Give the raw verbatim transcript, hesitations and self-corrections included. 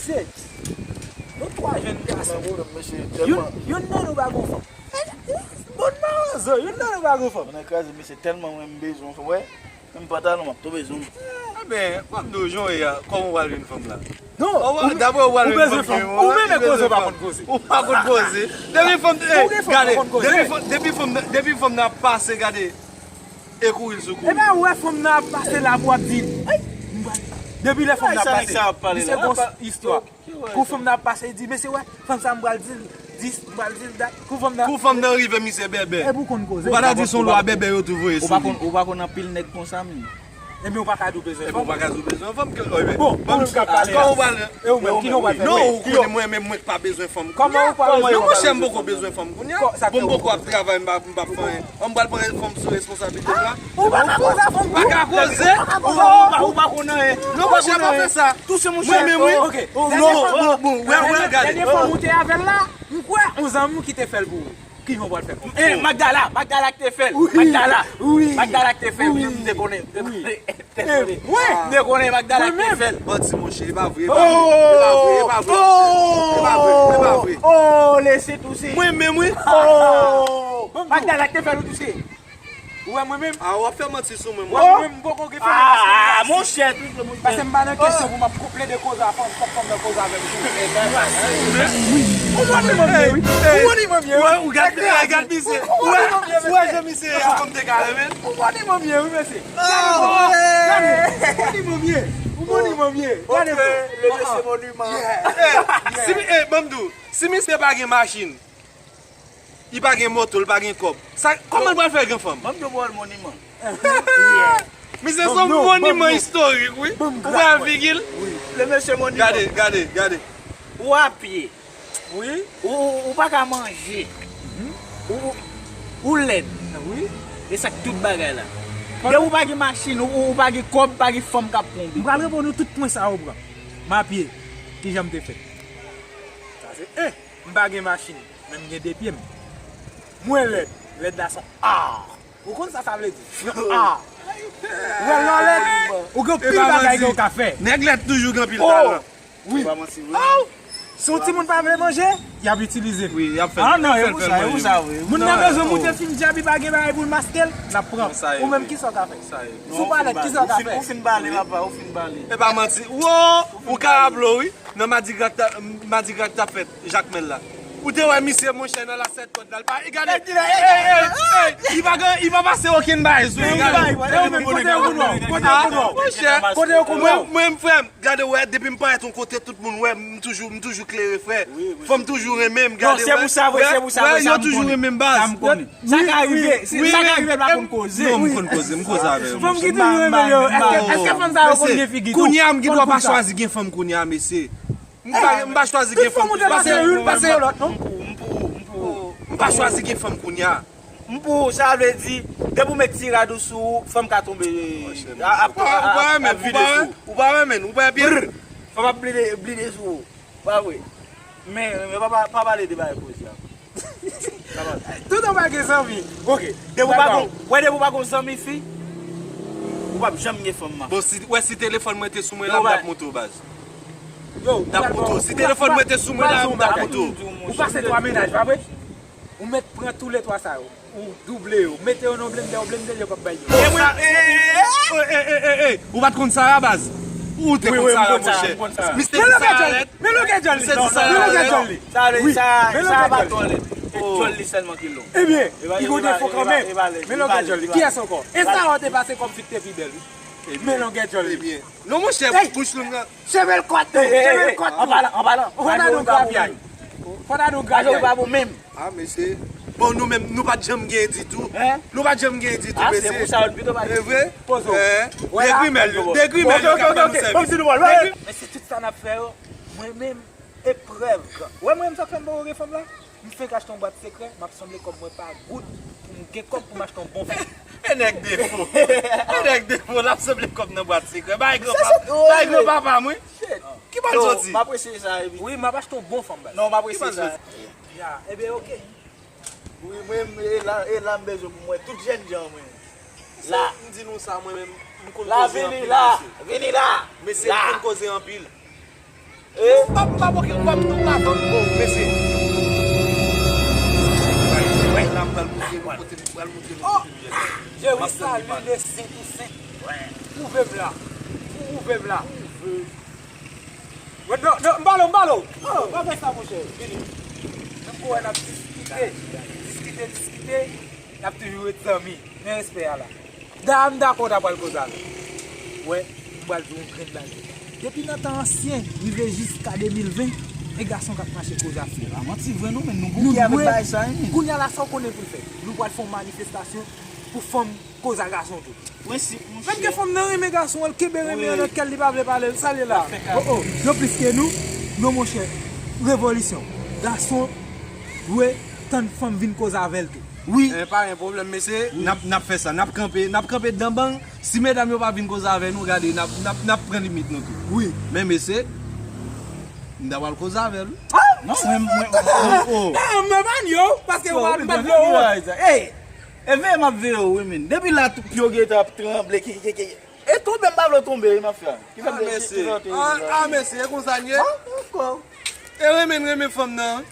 Mesye, nou twa jèn gason. Youn, youn nan nou pa gon fanm. Bon mawozo, youn nan nou pa gon fanm. Mwen nan kraze, mesye, tèlman mwen m bezwen yon fanm. Wè, menm pantalon m ap tonbe sou m. Ebyen, w ap di w jan w ye a, kòman w pral jwenn fanm la? Non, ou, dapre ou pral ou jwenn bezwen fanm, fanm. Ou menm e koze ou pa konn koze. Ou pa konn koze. Depi fanm, ou gen fanm, gade, ou pa konn koze. Depi fanm, depi fanm, depi fanm nan ap pase, gade, e kouri l sou kou. Epa, ou wè fanm nan ap pase la pou w ap di, ay, m pral. Depi lè fanm nan ap pase, misye gon istwa. Kou fanm nan ap pase, li di, mesye, wè, fanm sa m pral di l, di, m pral di l dat. Kou fanm nan. Kou fanm nan rive, misye bèbè. Epi ou konn koze. Ou pa ta di se yon lwa bèbè yo tou voye sou li. Ou pa konn, ou pa konn anpil nèg konsa, menm. Ebyen, ou pa ka di w bezwen fanm. Ebyen, ou pa ka di w bezwen fanm. Bon, ou menm k ap pale la. Kòman w pale? E ou menm, ki jan w pral fè? Non, ou konnen mwen menm, mwen k pa bezwen fanm. Kòman ou pral? Non, monchè, m poko bezwen fanm kounye a. Bon, m poko ap travay, m pa, m pa fè anyen. An m pral pran fanm sou responsablite m la. Ou pa ka koze a fanm. Pa ka koze. Ou pa, ou pa konn anyen. Non, monchè, pa fè sa. Touche monchè. Mwen menm, wi. Ok. Non, bon, bon, wè, wè, gade. Dènye fanm ou te avè l la, m kwè yon zanmi w ki te fè l pou ou. Ki jan w pral fè konsa? Eh, Magdala, Magdala ki te fè l. Wi. Magdala. Wi. Magdala ki te fè l. Wi. M te konnen. M te konnen. Mwen. M te konnen Magdala ki te fè l. Manti, monchè, e pa vre, e pa vre, e pa vre, e pa vre, e pa vre, e pa vre. Oh, lese touche. Mwen menm, wi. Oh. Magdala ki te fè l ou touche. Ou wè mwen menm? Ah, w ap fè manti sou mwen, mwen. Mwen menm, m poko gen fanm. Ah, monchè, touche, monchè. Paske m pa nan kesyon pou m ap plede koze a fanm, fòk fanm nan koze avè m tou. Wi. Ou bon ni manmye, wi. Ou bon ni manmye, wi. Ou gad, gad misye. Ou wè, ou wè jan misye a. Fanm te ka renmen. Ou bon ni manmye, wi, mesye. Gade, gade. Ou bon ni manmye. Ou bon ni manmye. Gade. Le mesye monument. Eh, si, eh, ban m di w, si misye pa gen machin, li pa gen moto, li pa gen kòb. Sa, kòman l pral fè gen fanm? Ban m di w pawòl moniman. Misye se yon moniman istorik, wi. Ou wè figi l? Le mesye moniman. Gade, gade, gade. Ou apye. Wi. Ou, ou, ou pa ka manje. Ou, ou, ou lèd. Wi. E sa k tout bagay la. Depi ou pa gen machin, ou, ou pa gen kòb, pa gen fanm k ap pran w. M pral reponn ou tout pwen sa yo, bra. M apye. Kijan m te fèt? Sa se en. M pa gen machin, men m gen de pye m. Mwen lèd. Lèd la se yon art. Ou konn sa sa vle di? Yon art. Ou wè lè w lèd, ou gen anpil bagay ke w ka fè. Nèg lèd toujou gen anpil talan. Wi. Si yon timoun pa vle manje, y ap itilize l. Wi, y ap fè l. Ah non, e pou sa, e pou sa, wi. Moun nan bezwen moute fim djab, li pa gen bagay pou l maske l, l ap pran. Ou menm, kisa w ka fè? Si w pa lèd, kisa w ka fè? Ou fin bale, papa, ou fin bale. E pa manti. Wo, ou karablo, wi. Nan madigra k t ap, madigra k t ap fèt Jakmèl la. Ou te wè misye, monchè, nan lasèt kòd la, li pa, gade, ey, ey, ey, li pa gen, li pa pase okenn bagay sou li, gade. Kote yo konnen w? Kote yo konnen w? Monchè, kote yo konnen w? Mwen, mwen, frè m, gade, wè, depi m parèt yon kote, tout moun wè m, m toujou, m toujou klere, frè. Fanm toujou renmen m, gade, wè. Non, se pou sa, vre, se pou sa, vre, sa m konnen. Sa m konnen. Sa ka rive, se sa ka rive, l pa konn koze. Non, m konn koze, m koze avè yo. Fanm ki toujou renmen yo, èske, èske fanm sa yo konn gen figi tou? Kounye a, m gen dwa pa chwazi gen fanm kounye a, mesye. M pa, m pa chwazi gen fanm. Pase youn, pase yon lòt, non? M pou, m pou, m pou. M pa chwazi gen fanm kounye a. M pou, sa vle di, depi w met ti rad ou sou ou, fanm ka tonbe, ap, ap, ap vide sou ou. Ou pa renmen, ou pa renmen, ou pa renmen. Fanm ap blide, blide sou ou. Pa vre. Men, men pa, pa, pa pale de bagay koze a. Toutan w pa gen zanmi. Ok. Depi w pa gon, wè, depi w pa gon zanmi fi, ou p ap janm gen fanm, man. Bon, si, wè, si telefòn mwen te sou mwen la, m t ap montre w, baz. Yo, m t ap montre w. Si telefòn mwen te sou mwen la, m t ap montre w. Ou pase twa mennaj, pa vre? Ou mèt pran toulètwa sa yo. Ou double yo. Mete yo nan blendè, ou blende yo p ap bay yo. Bon, sa, eh, eh, eh, ou pa t konn sa a, baz? Ou te konn sa a, monchè. Misye te di sa a lèd. Men longè djòl li. Misye di sa a lèd. Sa, sa, sa pa twò lèd. E djòl li sèlman ki long. Ebyen, li gon defo kanmenm. Men longè djòl li. Kiyès ankò? E sa a te pase kòm fi k te pi bèl, wi. Men longè djòl li. Ebyen. Non, monchè, bouch long nan. Cheve l kwat tou, cheve l kwat tou. An palan, an palan. Fò ta nou grapyay. Fò ta nou grapyay. Ou pa bon menm. Ah, mesye. Bon, nou menm, nou pa t janm gen ditou. Nou pa t janm gen ditou, mesye. Ah, se pou sa, nou pito pa gen. E vre? Poze w. Degrimèl yo, degrimèl yo k ap fè nou sèvis. Men se tout sa n ap fè yo, mwen menm, eprèv. Wè mwen menm sa k fè m poko gen fanm la? M fenk achte yon bwat sekrè, m ap sanble kòb mwen pa goud, pou m gen kòb pou m achte yon bon fanm. E nèg defo. E nèg defo, l ap sanble kòb nan bwat sekrè. Bay granpapa, bay granpapa m, wi. Ki bò l soti? M apresye sa, epi. Wi, m ap achte yon bon fanm, baz. Non, m apresye sa. Ya, ebyen, oke. Wi, mwen, e la, e la m bezwen pou mwen. Tout jènjan mwen. La. M di nou sa, mwen menm, m konn koze anpil, mesye. Vini la, vini la. Mesye, m konn koze anpil. E? M p ap, m p ap okipe m, nou pa vann. Oh, mesye. Wè, la m pral montre nou kote, m pral montre nou kote nou ye la. Oh, Jerry, salut les saints ou saints. Pwouve m la. Pwouve m la. Wè, non, non, m pale w, m pale w. Oh, pa fè sa, monchè. Vini. Menm kou wè n ap diskite, diskite, diskite, n ap toujou ret zanmi. Men respè a la. Da, m dakò w ta pral koze avè l. Wè, m pral di w yon grenn bagay. Depi nan tan ansyen, rive jiska de mil ven, e gason k ap mache koze a fi. A manti vre non, men nou bouke avèk bagay sa, wi. Kounye a la, sa w konnen pou l fè? Nou pral fè yon manifestasyon pou fanm koze a gason tou. Prensip, monchè. Menm ke fanm nan renmen gason an, l kenbe renmen an nan kè l, li pa vle pale l, sa l ye la? Oh, oh, yo plis ke nou, non, monchè. Revolisyon. Gason dwe tann fanm vin koze avè l tou. Wi. Eh, pa gen pwoblèm, mesye. Wi. N ap, n ap fè sa. N ap kanpe, n ap kanpe dan bang. Si medam yo pa vin koze avè nou, gade, n ap, n ap, n ap pran limit nou tou. Wi. Men, mesye, m ta pral koze avè l, wi. Ah! Non, mwen, mwen, oh, oh. Ah, mwen pa n yo, paske w ap bat vle yo. Ey, e veye m ap veye w, wi, men. Depi la, tout pye w gentan ap tranble, ki, ki, ki. E tonbe, m pa vle w tonbe, wi, m ap fè. Ki fè m, ah, mesye. Ah, mesye, e konsa n ye? Ah, dakò. E renmen, renmen fanm nan.